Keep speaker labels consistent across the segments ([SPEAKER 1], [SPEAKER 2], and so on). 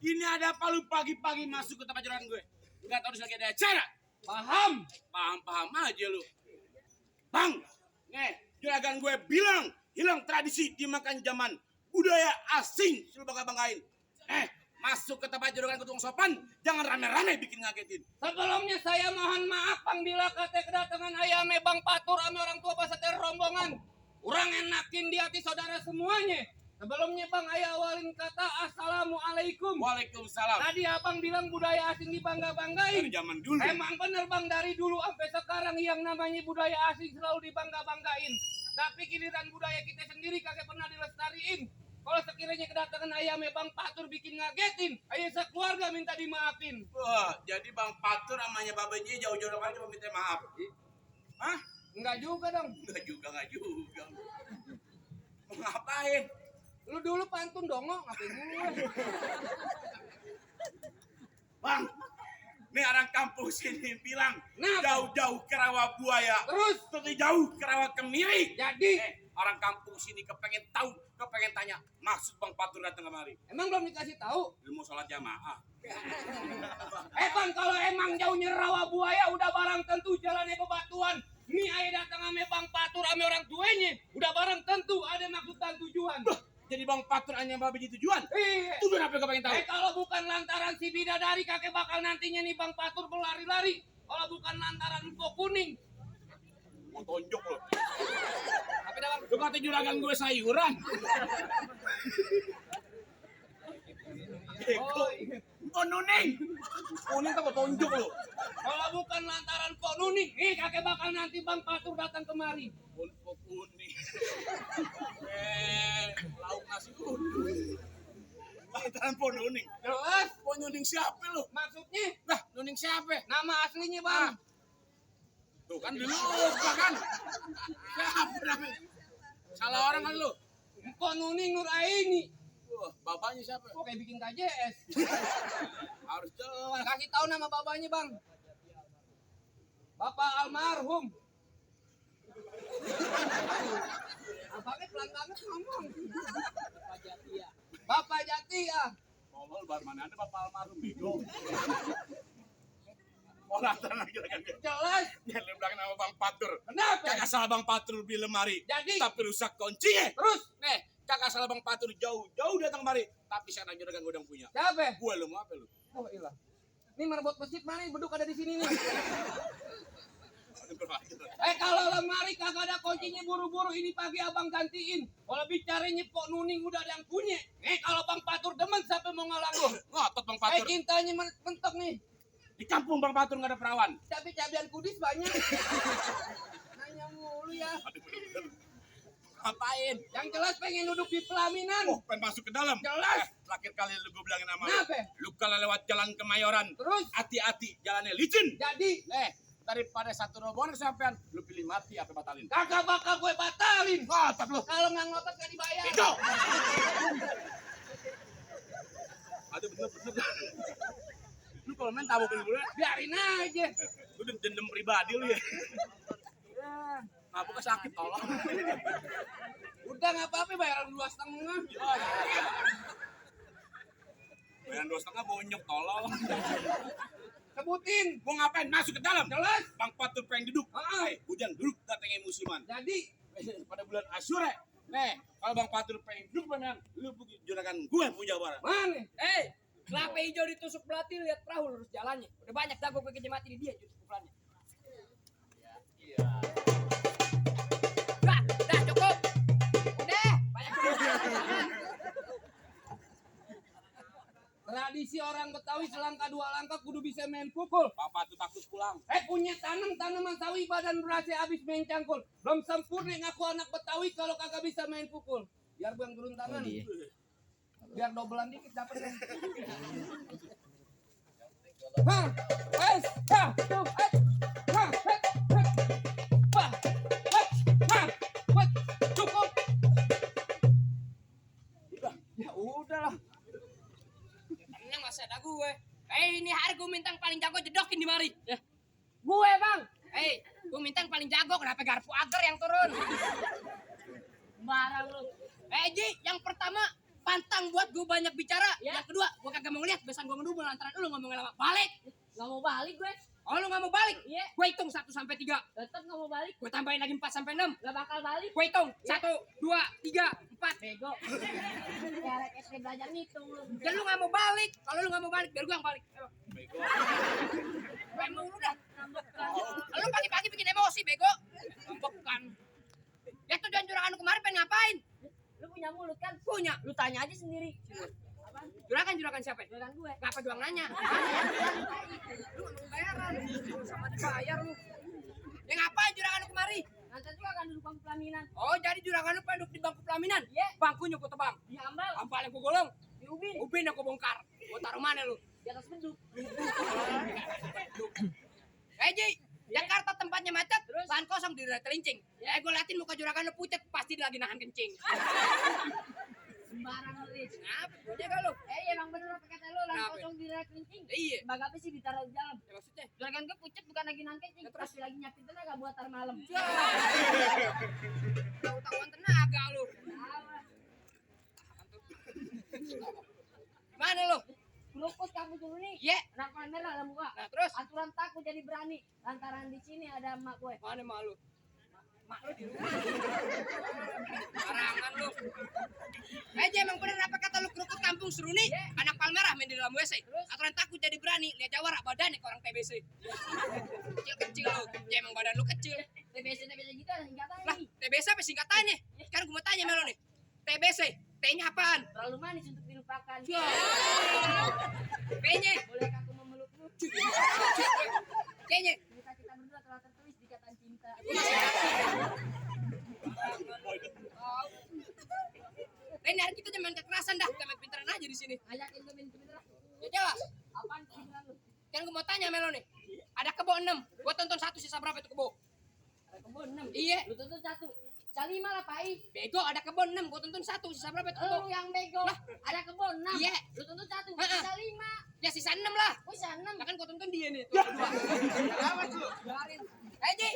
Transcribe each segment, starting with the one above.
[SPEAKER 1] Ini ada apa lu pagi-pagi masuk ke tempat juragan gue? Enggak tahu lagi ada acara. Paham? Paham aja lu. Bang, nih juragan gue bilang hilang tradisi dimakan zaman budaya asing. Lu bakal banggain. Masuk ke tempat juragan ketua sopan, jangan rame-rame bikin ngagetin.
[SPEAKER 2] Sebelumnya saya mohon maaf Bang bila kata kedatangan ayame Bang Patur ame orang tua pasater rombongan. Urang enakin di hati saudara semuanya. Sebelumnya Bang ayah awalin kata Assalamualaikum.
[SPEAKER 1] Waalaikumsalam.
[SPEAKER 2] Tadi Abang bilang budaya asing dibangga-banggain.
[SPEAKER 1] Dari zaman dulu.
[SPEAKER 2] Emang bener Bang dari dulu sampai sekarang yang namanya budaya asing selalu dibangga-banggain. Tapi giliran budaya kita sendiri kagak pernah dilestariin. Kalau sekiranya kedatangan ayamnya Bang Patur bikin ngagetin, ayah sekeluarga minta dimaafin.
[SPEAKER 1] Wah, jadi Bang Patur namanya babanya jauh-jauh kali cuma minta maaf. Hah?
[SPEAKER 2] Enggak juga dong.
[SPEAKER 1] Enggak juga. Mau ngapain?
[SPEAKER 2] Lu dulu pantun dongo, ngapain gue?
[SPEAKER 1] Bang, nih orang kampung sini bilang
[SPEAKER 2] Kenapa?
[SPEAKER 1] jauh-jauh ke rawa buaya.
[SPEAKER 2] Terus
[SPEAKER 1] jauh ke rawa kemiri.
[SPEAKER 2] jadi
[SPEAKER 1] Orang kampung sini kepengen tanya maksud Bang Patur datang kemari.
[SPEAKER 2] emang belum dikasih tahu?
[SPEAKER 1] Lu mau sholat jamaah.
[SPEAKER 2] Bang kalau emang jauhnya rawa buaya udah barang tentu jalannya bebatuan. Nih ayah datang ame Bang Patur ame orang tuanya, udah barang tentu ada maksud dan tujuan.
[SPEAKER 1] Jadi Bang Patur hanya babi tujuan.
[SPEAKER 2] Iya.
[SPEAKER 1] Tujuan apa yang pengen tahu?
[SPEAKER 2] Kalau bukan lantaran si bidadari kakek bakal nantinya nih Bang Patur berlari-lari. Kalau bukan lantaran info kuning.
[SPEAKER 1] Mau tonjok lo.
[SPEAKER 2] Tapi dah Bang.
[SPEAKER 1] Lu kata juragan gue sayuran.
[SPEAKER 2] Oh, iya.
[SPEAKER 1] Oh nuning. Kuning tak mau tonjok lo.
[SPEAKER 2] Kalau bukan lantaran Pok Nuning, nih kakek bakal nanti Bang Patur datang kemari.
[SPEAKER 1] Pok kuning. Lauk nasi kuning. Lantaran Pok nuning.
[SPEAKER 2] Jelas?
[SPEAKER 1] Pok nuning siapa lo?
[SPEAKER 2] Maksudnya?
[SPEAKER 1] Lah, nuning siapa?
[SPEAKER 2] Nama aslinya Bang.
[SPEAKER 1] Tuh kan dulu kan. Siapa namanya? Salah orang kan lu.
[SPEAKER 2] Pok Nuning Nur Aini.
[SPEAKER 1] Wah, bapaknya siapa?
[SPEAKER 2] Kok kayak bikin KJS?
[SPEAKER 1] Harus jelas.
[SPEAKER 2] Kasih tahu nama bapaknya Bang. Bapak almarhum. Abangnya pelan banget ngomong. Bapak Jati ya.
[SPEAKER 1] Ngomong bar mana ada bapak almarhum bego. Mau lantaran lagi kan.
[SPEAKER 2] Jelas.
[SPEAKER 1] Jangan lu bilang nama Bang Patur.
[SPEAKER 2] Kenapa?
[SPEAKER 1] Kagak salah Bang Patur beli lemari.
[SPEAKER 2] Jadi?
[SPEAKER 1] Tapi rusak kuncinya.
[SPEAKER 2] Terus?
[SPEAKER 1] Nih, kagak salah Bang Patur jauh-jauh datang kemari. Tapi sekarang juragan gue udah punya.
[SPEAKER 2] Siapa?
[SPEAKER 1] Gue lu mau apa lu?
[SPEAKER 2] Oh ilah. Ini marbot masjid mana yang beduk ada di sini nih? Kalau lemari kagak ada kuncinya buru-buru ini pagi abang gantiin. Kalau bicaranya Pok Nuning udah ada yang punya. Kalau Bang Patur demen sampai mau ngalang lu.
[SPEAKER 1] Ngotot Bang Patur.
[SPEAKER 2] Cintanya mentok nih.
[SPEAKER 1] Di kampung Bang Patur nggak ada perawan.
[SPEAKER 2] Cabai-cabian kudis banyak. Nanya mulu ya.
[SPEAKER 1] Ngapain?
[SPEAKER 2] Yang jelas pengen duduk di pelaminan.
[SPEAKER 1] Oh, pengen masuk ke dalam.
[SPEAKER 2] Jelas.
[SPEAKER 1] Terakhir kali lu gue bilangin sama lu.
[SPEAKER 2] Kenapa?
[SPEAKER 1] Lu kalau lewat jalan Kemayoran,
[SPEAKER 2] Terus
[SPEAKER 1] hati-hati jalannya licin.
[SPEAKER 2] jadi
[SPEAKER 1] Daripada satu rombongan kesampean, lu pilih mati apa batalin?
[SPEAKER 2] kagak bakal gue batalin.
[SPEAKER 1] Ngotot lu.
[SPEAKER 2] Kalau nggak ngotot gak dibayar.
[SPEAKER 1] Bego. Aduh bener. Lu kalau main tabokin gue,
[SPEAKER 2] Biarin aja.
[SPEAKER 1] lu dendam pribadi lu ya. Mabuknya sakit tolong.
[SPEAKER 2] Udah nggak apa-apa bayaran 2,5.
[SPEAKER 1] Bayaran 2,5 bonyok tolong.
[SPEAKER 2] Sebutin.
[SPEAKER 1] Mau ngapain? Masuk ke dalam.
[SPEAKER 2] Jelas.
[SPEAKER 1] Bang Patur pengen duduk. Hujan duduk datangnya musiman.
[SPEAKER 2] Jadi
[SPEAKER 1] Pada bulan Asyura. Kalau Bang Patur pengen duduk beneran, lu juragan gue punya barang.
[SPEAKER 2] mana?
[SPEAKER 3] Kelapa hijau ditusuk belati, lihat perahu lurus jalannya. Udah banyak dah gue pikir mati di dia tusuk pukulannya.
[SPEAKER 1] Iya.
[SPEAKER 3] Dah cukup. Udah, banyak
[SPEAKER 2] Tradisi orang Betawi selangkah dua langkah kudu bisa main pukul.
[SPEAKER 1] Bang Patur takut pulang.
[SPEAKER 2] Punya tanaman sawi badan berasa habis main cangkul. Belum sempurna ngaku anak Betawi kalau kagak bisa main pukul. Biar gue yang turun tangan. Biar dobelan dikit dapet kan. Cukup. Ya udahlah.
[SPEAKER 3] tenang masa ada gue. Ini hari gue minta yang paling jago jedokin di mari.
[SPEAKER 4] Gue bang,
[SPEAKER 3] Gue minta yang paling jago kenapa garpu agar yang turun?
[SPEAKER 4] barang lu.
[SPEAKER 3] Ji, yang pertama pantang buat gue banyak bicara.
[SPEAKER 4] Ya.
[SPEAKER 3] Yang kedua, gue kagak mau ngeliat besan gue ngedumel lantaran lu ngomongin lama. Balik.
[SPEAKER 4] Gak mau balik gue.
[SPEAKER 3] Oh lu gak mau balik?
[SPEAKER 4] Iya.
[SPEAKER 3] Gue hitung 1 sampai 3.
[SPEAKER 4] Tetep gak mau balik.
[SPEAKER 3] Gue tambahin lagi 4 sampai 6.
[SPEAKER 4] Gak bakal balik.
[SPEAKER 3] Gue hitung
[SPEAKER 4] Iya.
[SPEAKER 3] 1, 2, 3, 4.
[SPEAKER 4] Bego. Kayak SD belajar ngitung lu.
[SPEAKER 3] Dan lu gak mau balik. Kalau lu gak mau balik, biar gue yang balik. Ayo.
[SPEAKER 1] Bego.
[SPEAKER 3] Gue mau lu dah. Lu pagi-pagi bikin emosi, bego. Ngambekkan. Ya tujuan juragan lu kemarin pengen ngapain?
[SPEAKER 4] Lu punya mulut kan?
[SPEAKER 3] Punya.
[SPEAKER 4] Lu tanya aja sendiri.
[SPEAKER 3] Juragan siapa?
[SPEAKER 4] Juragan gue.
[SPEAKER 3] Ngapa juang nanya? Lu gak mau bayaran. Sama dibayar lu. Ya ngapain juragan lu kemari?
[SPEAKER 4] Nanti juga kan duduk bangku pelaminan.
[SPEAKER 3] Oh, jadi juragan lu pengen duduk di bangku pelaminan?
[SPEAKER 4] Iya.
[SPEAKER 3] Bangkunya gua tebang.
[SPEAKER 4] Diambal.
[SPEAKER 3] Ampal yang gua golong.
[SPEAKER 4] Di ubin.
[SPEAKER 3] Ubin yang gua bongkar. Gua taruh mana lu?
[SPEAKER 4] Di atas beduk.
[SPEAKER 3] Ji, Jakarta tempatnya macet,
[SPEAKER 4] Terus?
[SPEAKER 3] bahan kosong di daerah Telincing. Gua liatin muka juragan lu pucat, pasti dia lagi nahan kencing.
[SPEAKER 4] Sembarang lu. Lis.
[SPEAKER 3] Kenapa? Punya gak lu?
[SPEAKER 4] Emang bener apa kata lu? Lang
[SPEAKER 3] Kenapa?
[SPEAKER 4] kosong di daerah kelinting.
[SPEAKER 3] Iya.
[SPEAKER 4] Sebagai apa sih ditaruh di dalam?
[SPEAKER 3] Ya, maksudnya?
[SPEAKER 4] Juragan gue pucet bukan lagi nahan kencing.
[SPEAKER 3] Ya, terus?
[SPEAKER 4] Pasti lagi nyakitin tenaga buat tar malam.
[SPEAKER 3] Tahu-tahuan tenaga lu. Mana lu?
[SPEAKER 4] Keruput kamu dulu nih.
[SPEAKER 3] Ye.
[SPEAKER 4] Anak merah lah muka.
[SPEAKER 3] Nah, terus?
[SPEAKER 4] Aturan takut jadi berani. Lantaran di sini ada emak gue.
[SPEAKER 3] Mana malu? Mak lu di rumah. Barangan lu. Ji, emang bener apa kata lu kerukut kampung Seruni? Anak Palmerah main di dalam WC. Aturan takut jadi berani. Lihat jawara badannya ke orang TBC. Kecil-kecil lu. Ya emang badan lu kecil.
[SPEAKER 4] TBC gitu ada singkatannya
[SPEAKER 3] Lah,
[SPEAKER 4] nih.
[SPEAKER 3] TBC apa singkatannya? Sekarang gue mau tanya Melo nih. TBC, T-nya apaan?
[SPEAKER 4] Terlalu manis untuk dilupakan.
[SPEAKER 3] P-nya?
[SPEAKER 4] Bolehkah aku memeluk lu?
[SPEAKER 3] C-nya?
[SPEAKER 4] Cerita kita berdua telah tertulis di ikatan cinta.
[SPEAKER 3] Lain hari kita jangan main kekerasan dah. Kita main pinteran aja di sini.
[SPEAKER 4] Ajakin gue main pinter.
[SPEAKER 3] Ya jelas.
[SPEAKER 4] Apaan pikiran lu?
[SPEAKER 3] Kan gue mau tanya Melo nih. Ada kebo 6. Gue tonton 1 sisa berapa itu kebo?
[SPEAKER 4] Ada kebun 6.
[SPEAKER 3] Iya.
[SPEAKER 4] Lu tuntut 1. Sisa 5 lah, Pai.
[SPEAKER 3] Bego ada kebo 6. Gue tonton 1 sisa berapa itu kebo?
[SPEAKER 4] Lu yang bego. Ada kebun 6.
[SPEAKER 3] Iya.
[SPEAKER 4] Lu tuntut 1.
[SPEAKER 3] Heeh.
[SPEAKER 4] Sisa 5.
[SPEAKER 3] Ya sisa 6 lah.
[SPEAKER 4] Oh, sisa 6.
[SPEAKER 3] Nah kan gue tonton dia nih. Tuh, dua.
[SPEAKER 1] Apa tuh?
[SPEAKER 3] Biarin. Ji,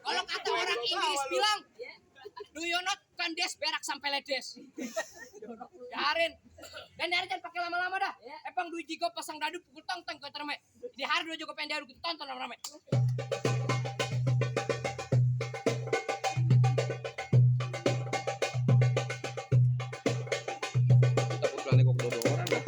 [SPEAKER 3] kalau kata orang Inggris bilang, do you not kan des berak sampai ledes. Biarin. Dan hari jangan pakai lama-lama dah. Epang duit jigo pasang dadu pukul tong-tong ke terme. Di hari dua juga pengen dadu kita tonton rame-rame.
[SPEAKER 5] Kita pukulannya kok kedodoran dah.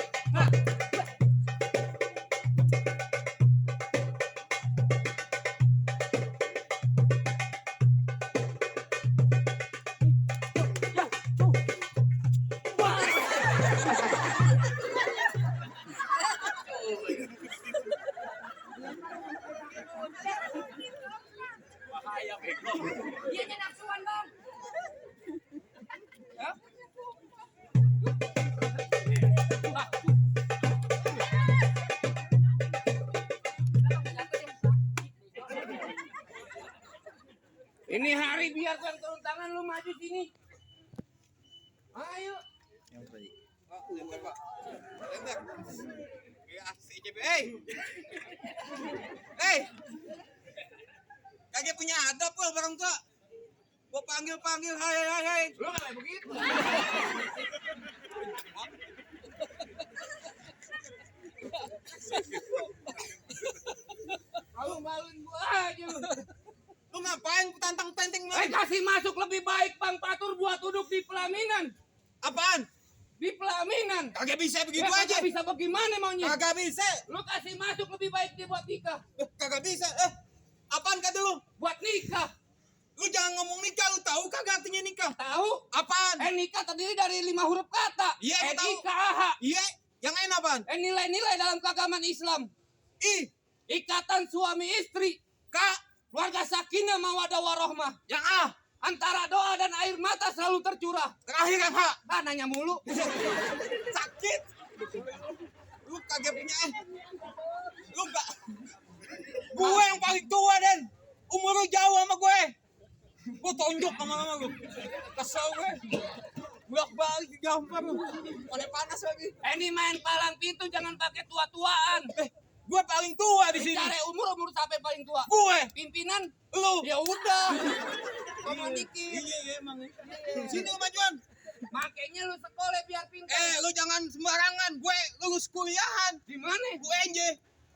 [SPEAKER 2] Ini hari biar gua yang turun tangan, lu maju sini. Ayo.
[SPEAKER 5] Lempar, Pak. Lempar. Asik, CB. Hei. Kagak punya adab gua orang tua. Gua panggil, hai.
[SPEAKER 2] Lu nggak kayak begitu. Malu-maluin gua aja lu.
[SPEAKER 5] Lu ngapain tantang-tenteng lu?
[SPEAKER 2] Kasih masuk lebih baik Bang Patur buat duduk di pelaminan.
[SPEAKER 5] Apaan?
[SPEAKER 2] Di pelaminan.
[SPEAKER 5] Kagak bisa begitu
[SPEAKER 2] Ya,
[SPEAKER 5] aja.
[SPEAKER 2] kagak bisa bagaimana maunya?
[SPEAKER 5] Kagak bisa.
[SPEAKER 2] Lu kasih masuk lebih baik dia buat nikah.
[SPEAKER 5] Kagak bisa. Apaan kata lu?
[SPEAKER 2] Buat nikah.
[SPEAKER 5] Lu jangan ngomong nikah, lu tahu kagak artinya nikah?
[SPEAKER 2] Tahu?
[SPEAKER 5] Apaan?
[SPEAKER 2] Nikah terdiri dari 5 huruf kata.
[SPEAKER 5] Iya, gua tahu.
[SPEAKER 2] NIKAH.
[SPEAKER 5] Iya, yang lain apaan?
[SPEAKER 2] Nilai-nilai dalam keagamaan Islam.
[SPEAKER 5] I,
[SPEAKER 2] Ikatan suami istri.
[SPEAKER 5] K,
[SPEAKER 2] Keluarga sakinah mawadah warohmah.
[SPEAKER 5] yang A,
[SPEAKER 2] Antara doa dan air mata selalu tercurah.
[SPEAKER 5] terakhir yang H.
[SPEAKER 2] Nanya mulu.
[SPEAKER 5] Sakit. Lu kagak punya lu gak. Gue yang paling tua Dan. Umur lu jauh sama gue. Gue tonjok sama lu. Kesel gue. Bolak balik gampar lu. Mana panas lagi.
[SPEAKER 2] Ini main palang pintu jangan pakai tua-tuaan.
[SPEAKER 5] Gue paling tua di sini.
[SPEAKER 2] Cari umur sampai paling tua.
[SPEAKER 5] Gue.
[SPEAKER 2] Pimpinan
[SPEAKER 5] Lu.
[SPEAKER 2] ya udah. Ngomong dikit.
[SPEAKER 5] Iya emang. Sini kemajuan.
[SPEAKER 2] Makanya lu sekolah biar pintar.
[SPEAKER 5] Lu jangan sembarangan. Gue lulus kuliahan.
[SPEAKER 2] Di mana?
[SPEAKER 5] UNJ.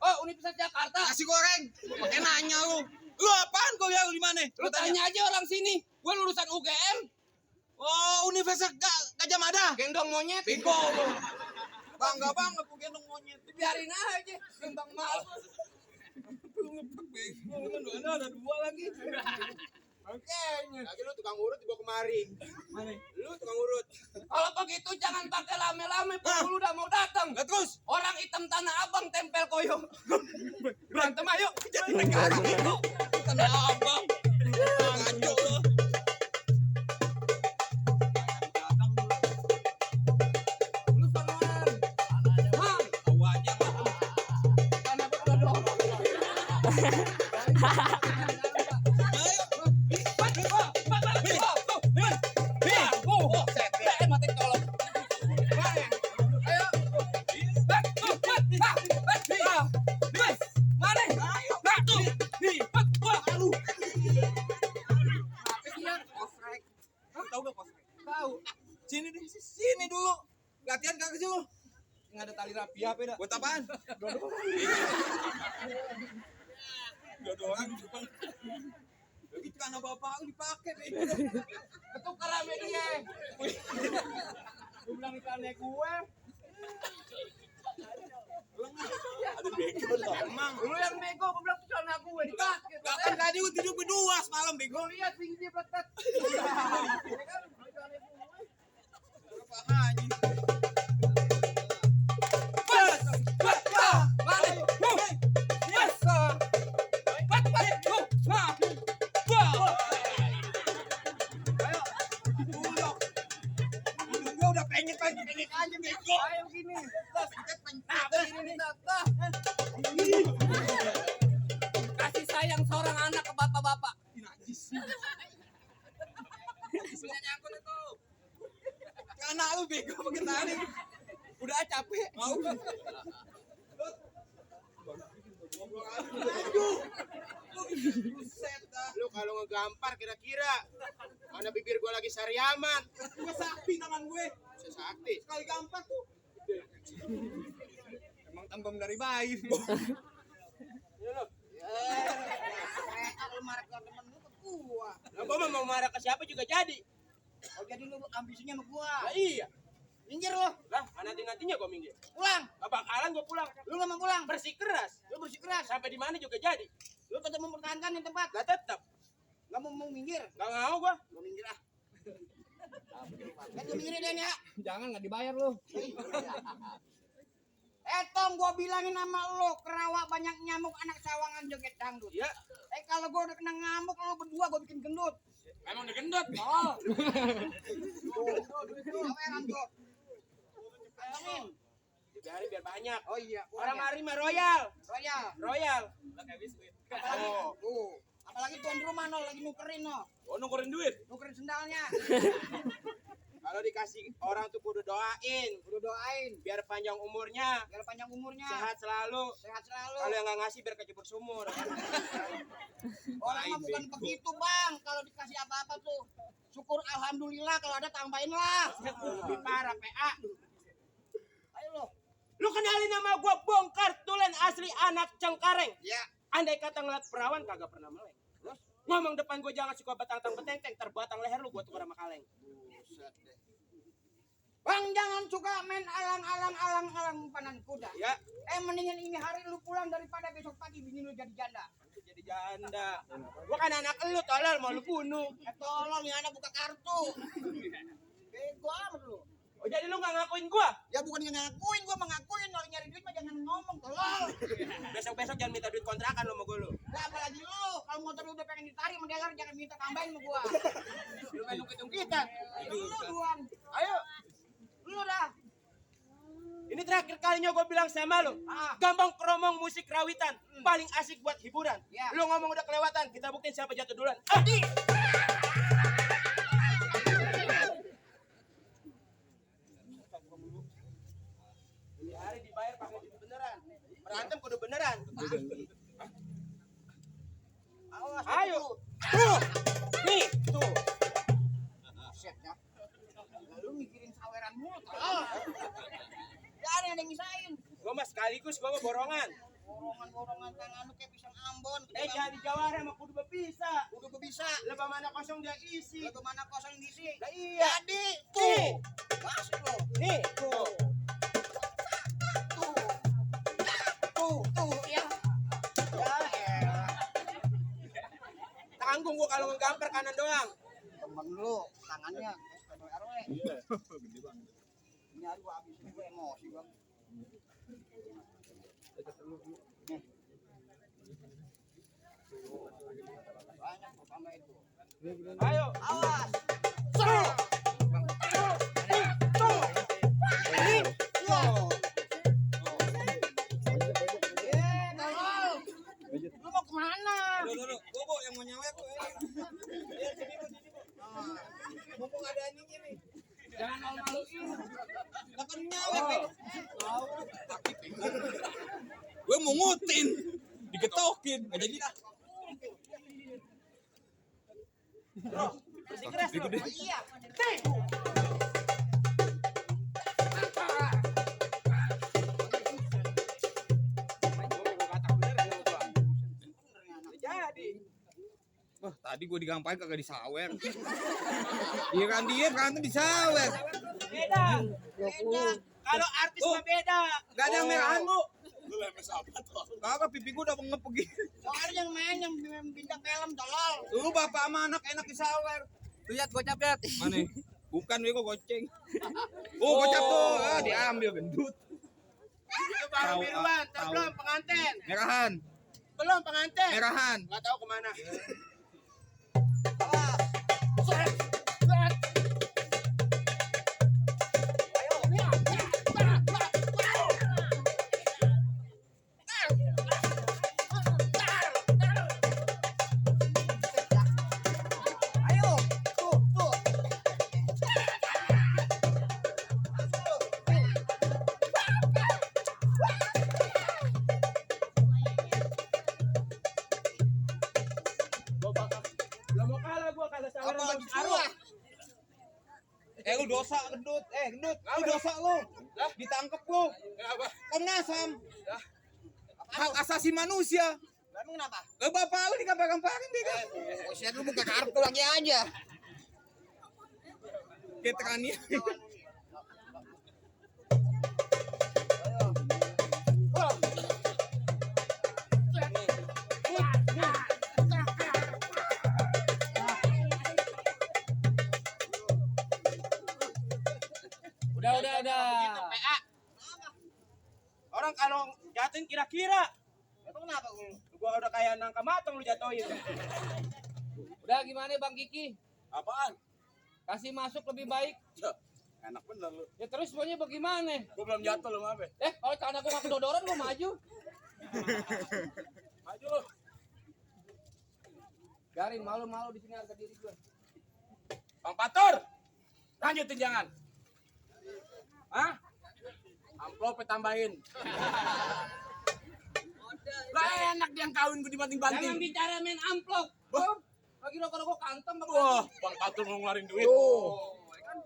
[SPEAKER 2] Oh, Universitas Jakarta.
[SPEAKER 5] Nasi goreng. Pakai nanya lu. Lu apaan kuliah lu di mana?
[SPEAKER 2] Lu tanya aja orang sini. Gue lulusan UGM.
[SPEAKER 5] Oh, Universitas Gajah Mada.
[SPEAKER 2] Gendong monyet.
[SPEAKER 5] Bego lu. Bangga banget gue gendong monyet.
[SPEAKER 2] Biarin aja. Gembang mal.
[SPEAKER 5] Ada dua lagi.
[SPEAKER 2] Makanya.
[SPEAKER 5] Lagi lu tukang urut dibawa kemari. Mana? Lu tukang urut.
[SPEAKER 2] Kalau begitu jangan pakai lame-lame. Penghulu udah mau datang.
[SPEAKER 5] Lah terus.
[SPEAKER 2] Orang hitam tanah abang tempel koyo. Berantem ayo.
[SPEAKER 5] Jadi negara itu. Tanah abang. Ngaco lu.
[SPEAKER 2] Lu sonoan. Hah?
[SPEAKER 5] Tahu aja lah.
[SPEAKER 2] Tanah berdua dong.
[SPEAKER 5] Tahu gak pos? Tahu. Sini dulu. Latihan kagak sih lu?
[SPEAKER 2] Nggak ada tali rapi apa dah?
[SPEAKER 5] Buat apaan? Dodoran. Lagi celana bapak lu dipakai deh.
[SPEAKER 2] Ketukar sama dia. Gue bilang ikannya gue.
[SPEAKER 5] Aduh bego lu emang.
[SPEAKER 2] Lu yang bego, gue bilang celana gue dipakai.
[SPEAKER 5] Kapan tadi lu tidur berdua semalam bego.
[SPEAKER 2] Gue lihat tinggi dia betet.
[SPEAKER 5] Apa haji? Gua udah pengen aja bego.
[SPEAKER 2] Ayo gini. Nah, begini nih. Kasih sayang seorang anak ke bapak-bapak.
[SPEAKER 5] Bisa nyangkut itu. Anak lu bego pakai tali. Udah capek. Mau. Aduh. Buset dah.
[SPEAKER 6] Lu kalau ngegampar kira-kira mana bibir gua lagi sariaman.
[SPEAKER 5] Gua sakti tangan gue.
[SPEAKER 6] Bisa sakti.
[SPEAKER 5] Sekali gampar tuh.
[SPEAKER 6] Emang tambang dari bayi.
[SPEAKER 3] Lu marah ke temen lu ke gua.
[SPEAKER 6] Lah gua mau marah ke siapa juga jadi.
[SPEAKER 3] Oh jadi lu ambisinya sama gua.
[SPEAKER 6] Lah iya.
[SPEAKER 3] Minggir lu,
[SPEAKER 6] Lah, nanti-nantinya gua minggir.
[SPEAKER 3] pulang.
[SPEAKER 6] Gak bakalan gua pulang.
[SPEAKER 3] Lu gak mau pulang.
[SPEAKER 6] Bersikeras.
[SPEAKER 3] Lu bersikeras.
[SPEAKER 6] Sampai di mana juga jadi.
[SPEAKER 3] Lu tetap mempertahankan yang tempat.
[SPEAKER 6] Lah tetap.
[SPEAKER 3] Gak mau minggir.
[SPEAKER 6] Gak mau gua.
[SPEAKER 3] Lu minggir ah. Kan lu minggir Dan ya.
[SPEAKER 2] Jangan nggak dibayar lu.
[SPEAKER 3] Tong gua bilangin sama lu, Kerawak banyak nyamuk anak sawangan joget dangdut.
[SPEAKER 6] Iya.
[SPEAKER 3] Kalau gua udah kena ngamuk lu berdua gua bikin gendut.
[SPEAKER 1] Emang udah gendut.
[SPEAKER 3] Oh. Kameran tuh. Amin.
[SPEAKER 6] Biarin biar banyak.
[SPEAKER 3] Oh iya.
[SPEAKER 6] Orang hari mah royal.
[SPEAKER 3] Royal.
[SPEAKER 6] Royal.
[SPEAKER 3] Oh. Apalagi tuan rumah no lagi nukerin no.
[SPEAKER 1] Oh, nukerin duit.
[SPEAKER 3] Nukerin sendalnya.
[SPEAKER 6] Kalau dikasih orang tuh kudu doain.
[SPEAKER 3] Udah doain
[SPEAKER 6] Biar panjang umurnya.
[SPEAKER 3] biar panjang umurnya.
[SPEAKER 6] Sehat selalu.
[SPEAKER 3] Sehat selalu.
[SPEAKER 6] Kalau yang nggak ngasih biar kejebur sumur.
[SPEAKER 3] Orang mah bukan begitu, Bang. Kalau dikasih apa-apa tuh syukur alhamdulillah, kalau ada tambahin lah.
[SPEAKER 6] Lebih parah PA.
[SPEAKER 3] Ayo lo.
[SPEAKER 6] Lu kenalin nama gua Bongkar Tulen asli anak Cengkareng.
[SPEAKER 3] Ya.
[SPEAKER 6] Andai kata ngeliat perawan kagak pernah melek. Terus ngomong depan gua jangan suka batang-batang betenteng, terbatang leher lu gua tukar sama kaleng.
[SPEAKER 3] Bang, jangan suka main alang panan kuda.
[SPEAKER 6] Ya,
[SPEAKER 3] Mendingan ini hari lu pulang daripada besok pagi bini lu jadi janda.
[SPEAKER 6] jadi janda. Gua kan anak lu tolol mau lu bunuh.
[SPEAKER 3] Tolong ya anak buka kartu. Bego amat lu.
[SPEAKER 6] Oh jadi lu nggak ngakuin gua?
[SPEAKER 3] Ya bukan ngakuin, gua mengakuin. Kalau nyari duit mah jangan ngomong, tolong.
[SPEAKER 6] Besok-besok jangan minta duit kontrakan lu sama gua lu.
[SPEAKER 3] Lah apalagi lu, kalau motor lu udah pengen ditarik sama dealer jangan minta tambahin sama gua.
[SPEAKER 6] Lu main ungkit-ungkitan.
[SPEAKER 3] Lu doang.
[SPEAKER 6] Ayo.
[SPEAKER 3] Lu dah.
[SPEAKER 6] Ini terakhir kalinya gua bilang sama lu. Gampang keromong musik rawitan. Paling asik buat hiburan.
[SPEAKER 3] Ya.
[SPEAKER 6] Lu ngomong udah kelewatan. Kita buktiin siapa jatuh duluan.
[SPEAKER 3] Adi.
[SPEAKER 6] Ini hari dibayar pakai duit beneran. Berantem kudu beneran.
[SPEAKER 3] Awas.
[SPEAKER 6] Ayo. Tuh. Nih, tuh.
[SPEAKER 3] Set ya. Lalu mikirin saweran mulu, tolong. Ya ada yang misain.
[SPEAKER 6] Gua mah sekaligus gua mah borongan.
[SPEAKER 3] Borongan tangan lu kayak pisang Ambon.
[SPEAKER 6] Jadi jawara mah kudu berpisah.
[SPEAKER 3] Udah bisa.
[SPEAKER 6] Lebah mana kosong dia isi.
[SPEAKER 3] Lagu mana kosong diisi.
[SPEAKER 6] Lah iya.
[SPEAKER 3] Jadi tuh. Masuk lo.
[SPEAKER 6] Nih, tuh.
[SPEAKER 3] Tuh ya. Ya elah.
[SPEAKER 6] Tanggung gua kalau ngegamper kanan doang.
[SPEAKER 3] Temen lu tangannya RW. Ini hari gua habis ini gua emosi gua. Banyak gua tambah itu.
[SPEAKER 6] Ayo.
[SPEAKER 3] Awas. Lu mau kemana?
[SPEAKER 5] Bobo yang mau nyawet tuh. Mumpung ada anjingnya nih.
[SPEAKER 2] Jangan malu-maluin.
[SPEAKER 5] Lah kan nyawet. Gue mau ngutin. Digetokin. Enggak jadi dah.
[SPEAKER 6] Bersih keras lu.
[SPEAKER 3] Oh iya.
[SPEAKER 6] Jadi.
[SPEAKER 5] Wah, tadi gue digampain kagak disawer. Iya kan dia berantem disawer.
[SPEAKER 6] Beda. Kalau artis mah beda.
[SPEAKER 5] Gak ada yang merahan, Bu.
[SPEAKER 1] Lu lemes apa tuh?
[SPEAKER 5] Kagak pipi gue udah bengep pergi.
[SPEAKER 3] Soalnya yang main yang bintang film tolol.
[SPEAKER 5] Lu bapak sama anak enak disawer.
[SPEAKER 2] Lihat gocap lihat.
[SPEAKER 5] Mana? Bukan gue goceng. Oh, gocap tuh. Ah, diambil gendut.
[SPEAKER 6] Itu baru minuman, belum pengantin.
[SPEAKER 5] Merahan.
[SPEAKER 6] Belum pengantin.
[SPEAKER 5] Merahan.
[SPEAKER 6] Enggak tahu kemana.
[SPEAKER 3] Ayo, tuh.
[SPEAKER 6] Belum mau kalah gua kalau saweran
[SPEAKER 3] Apa lagi
[SPEAKER 6] Bang Arul.
[SPEAKER 3] gua?
[SPEAKER 5] Lu dosa gendut. Gendut, lu dosa lu. Ditangkep lu.
[SPEAKER 6] Kenapa?
[SPEAKER 5] Komnas HAM. Hak asasi manusia.
[SPEAKER 3] Emang kenapa?
[SPEAKER 5] Bapak lu digampar-gamparin dia kan.
[SPEAKER 3] Buset lu buka kartu lagi aja.
[SPEAKER 5] Keterannya.
[SPEAKER 2] Udah.
[SPEAKER 6] PA. Orang kalau jatuhin kira-kira.
[SPEAKER 3] Emang kenapa lu?
[SPEAKER 6] Gua udah kayak nangka matang lu jatuhin.
[SPEAKER 2] Udah gimana Bang Kiki?
[SPEAKER 1] Apaan?
[SPEAKER 2] Kasih masuk lebih baik.
[SPEAKER 1] Ya, enak bener lu.
[SPEAKER 2] Ya terus maunya bagaimana?
[SPEAKER 1] Gua belum jatuh lu maaf ya.
[SPEAKER 2] Kalau celana gua nggak kedodoran gua maju.
[SPEAKER 1] Maju lu.
[SPEAKER 2] Biarin malu-malu di sini harga diri gue.
[SPEAKER 1] Bang Patur, lanjutin jangan. Hah? Amplopnya tambahin. Lah enak dia yang kawin gue
[SPEAKER 2] Jangan
[SPEAKER 1] dibanting-banting.
[SPEAKER 2] bicara main amplop.
[SPEAKER 1] Wah.
[SPEAKER 2] Lagi rokok-rokok kantong Bang.
[SPEAKER 1] Wah, Bang Patur mau ngeluarin duit.
[SPEAKER 2] Kan?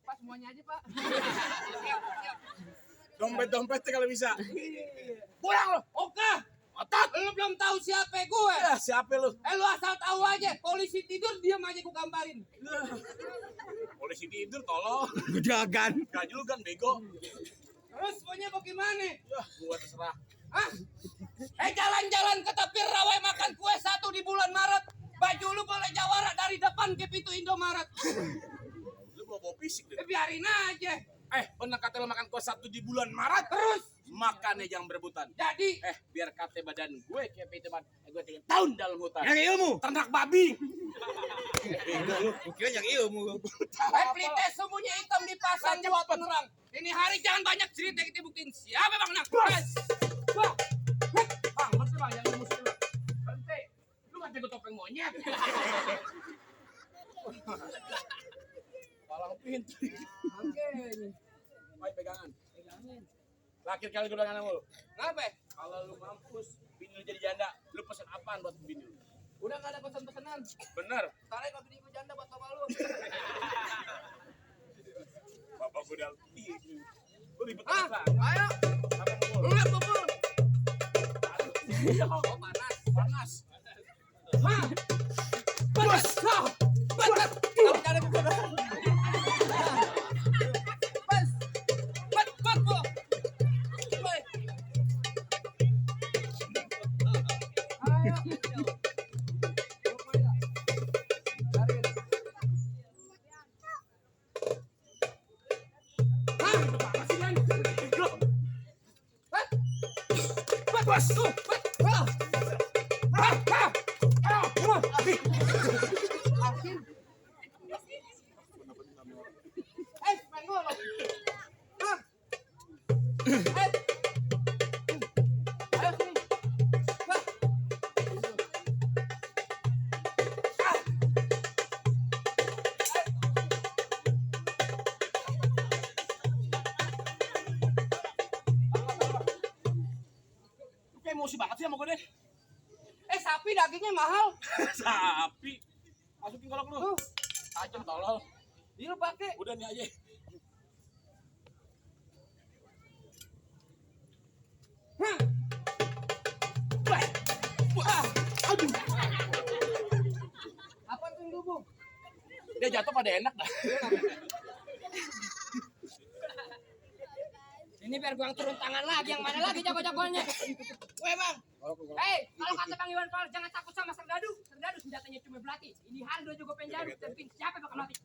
[SPEAKER 2] Pak semuanya aja Pak.
[SPEAKER 1] Dompet-dompetnya kalau bisa.
[SPEAKER 2] Pulang lo. Oke.
[SPEAKER 1] Otak.
[SPEAKER 2] Lu belum tahu siapa gue.
[SPEAKER 1] Ya, siapa lu?
[SPEAKER 2] Lu asal tahu aja. Polisi tidur diam aja gue gambarin.
[SPEAKER 1] Polisi tidur tolong.
[SPEAKER 5] Jagan.
[SPEAKER 1] Gak juga kan bego.
[SPEAKER 2] Terus pokoknya bagaimana?
[SPEAKER 1] Ya, gua terserah.
[SPEAKER 2] Hah? Jalan-jalan ke tepi rawa makan kue 1 di bulan Maret. Baju lu boleh jawara dari depan ke pintu Indomaret.
[SPEAKER 1] Lu bawa fisik deh.
[SPEAKER 2] Biarin aja.
[SPEAKER 1] Pernah kata lu makan kue 1 di bulan Maret?
[SPEAKER 2] Terus
[SPEAKER 1] Makannya jangan berebutan.
[SPEAKER 2] jadi
[SPEAKER 1] Biar kata badan gue kayak teman. Gue 3 tahun dalam hutan.
[SPEAKER 5] Yang ilmu.
[SPEAKER 1] Ternak babi.
[SPEAKER 5] Kira yang ilmu.
[SPEAKER 2] Pelite semuanya hitam dipasang buat penerang. Ini hari jangan banyak cerita kita buktiin siapa Bang Nang. Bang, berarti Bang yang musuh lu. Berhenti. Lu nggak jago topeng monyet.
[SPEAKER 1] Palang pintu.
[SPEAKER 2] Makanya.
[SPEAKER 1] Baik pegangan. Terakhir kali gue bilang sama lu.
[SPEAKER 2] Kenapa?
[SPEAKER 1] Kalau lu mampus, bini lu jadi janda, lu pesen apaan buat bini lu?
[SPEAKER 2] Udah nggak ada pesan-pesanan.
[SPEAKER 1] Bener.
[SPEAKER 2] Tarik kalau bini gue janda buat bapak lu.
[SPEAKER 1] Bapak gue udah lu ribet
[SPEAKER 2] Ah,
[SPEAKER 1] apa?
[SPEAKER 2] ayo.
[SPEAKER 1] Sampai mukul.
[SPEAKER 2] Lu lihat pukul.
[SPEAKER 1] Oh, panas. Panas.
[SPEAKER 2] Hah? Bas. Bas. Kalau ada pukul. Bas. Bas, Bu. Baik. Ayo. Tarik. Bas.
[SPEAKER 1] Kayak emosi banget sih sama gue deh.
[SPEAKER 2] Sapi dagingnya mahal.
[SPEAKER 1] Sapi. Masukin kolok lu.
[SPEAKER 2] Tuh.
[SPEAKER 1] Tajam tolol.
[SPEAKER 2] Ini lu pakai.
[SPEAKER 1] Udah nih aja.
[SPEAKER 2] Hah?
[SPEAKER 1] Aduh.
[SPEAKER 2] Apa tuh yang dulu?
[SPEAKER 1] Dia jatuh pada enak dah.
[SPEAKER 3] Ini biar gua turun tangan lagi, yang mana lagi jago-jagonya? Weh Bang. Hei, kalau kata Bang Iwan Fals jangan takut sama Serdadu. Serdadu senjatanya cuma belati. Ini hari dua juga penjadu. Tapi siapa yang bakal mati?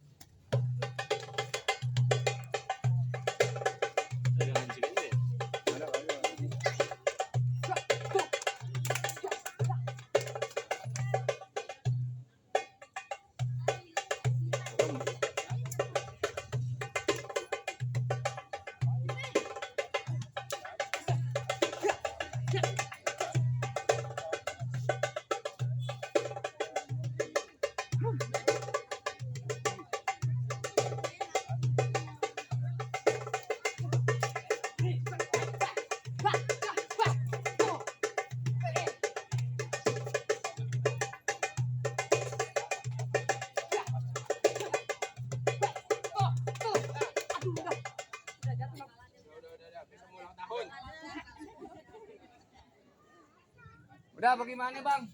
[SPEAKER 2] Udah bagaimana Bang?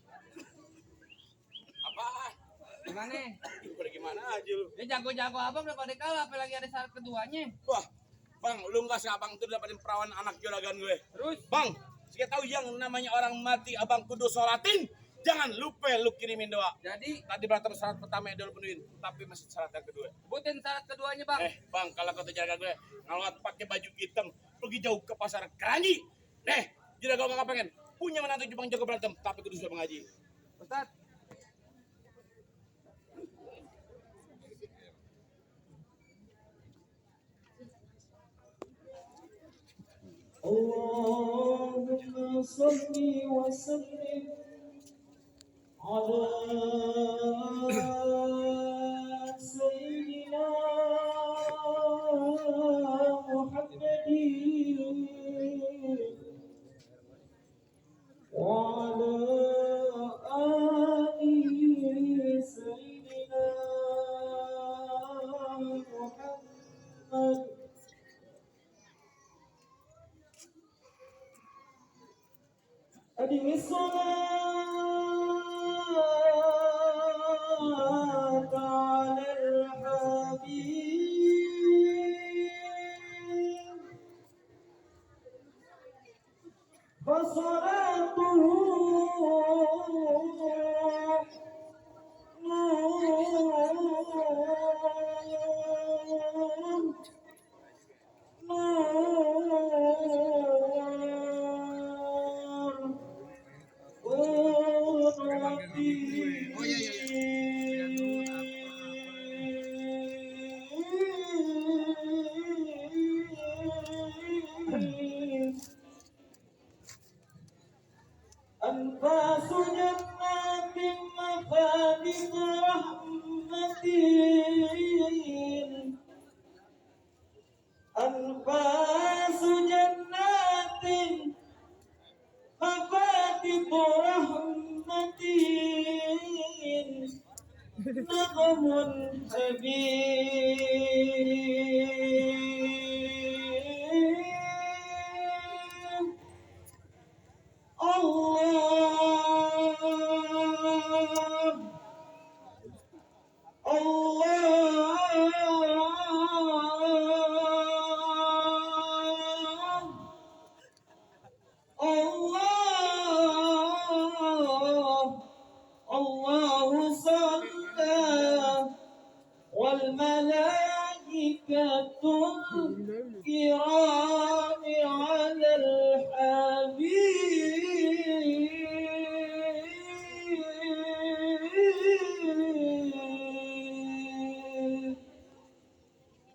[SPEAKER 1] Apaan?
[SPEAKER 2] Gimana?
[SPEAKER 1] Udah gimana aja lu?
[SPEAKER 2] Dia jago-jago abang udah pada kalah, apalagi ada syarat keduanya.
[SPEAKER 1] Wah, Bang, lu nggak sih abang tuh dapetin perawan anak juragan gue.
[SPEAKER 2] Terus?
[SPEAKER 1] Bang, saya tahu yang namanya orang mati abang kudu sholatin. Jangan lupa lu kirimin doa.
[SPEAKER 2] Jadi
[SPEAKER 1] Tadi berantem syarat pertama yang dulu penuhin, tapi masih syarat yang kedua.
[SPEAKER 2] sebutin syarat keduanya Bang.
[SPEAKER 1] Bang, kalau kata juragan gue, ngawat pakai baju hitam, pergi jauh ke pasar Keranji. Juragan gue nggak pengen punya menantu Jepang jago berantem, tapi kudu sudah mengaji.
[SPEAKER 2] Ustaz.
[SPEAKER 7] اللهم صل وسلم
[SPEAKER 6] سيدنا محمد وعلى آل سيدنا محمد أدم الصلاة على الحبيب فصلاته أنفاس جنات مفاتح رحمة أنفاس جنات مفاتح رحمة نغم حبيب الله الله صلى والملائكة الكرام على الحبيب.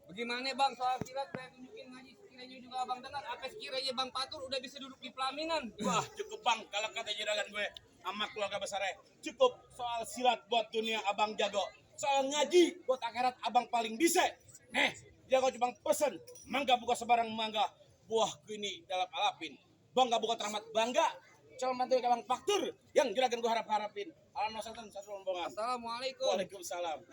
[SPEAKER 2] Bagaimana bang soal silat saya tunjukin ngaji sekiranya juga abang dengar. Apa sekiranya bang Patur udah bisa duduk di pelaminan?
[SPEAKER 1] Wah cukup bang, kalau kata juragan gue sama keluarga besarnya cukup. Soal silat buat dunia abang jago, soal ngaji buat akhirat abang paling bisa. Jago cuma pesen mangga buka sebarang mangga, buahku ini dalam alapin, bangga buka teramat bangga, calon mantu abang Paktur yang juragan gue harapin. Alhamdulillah satu rombongan.
[SPEAKER 2] Assalamualaikum.
[SPEAKER 1] Waalaikumsalam.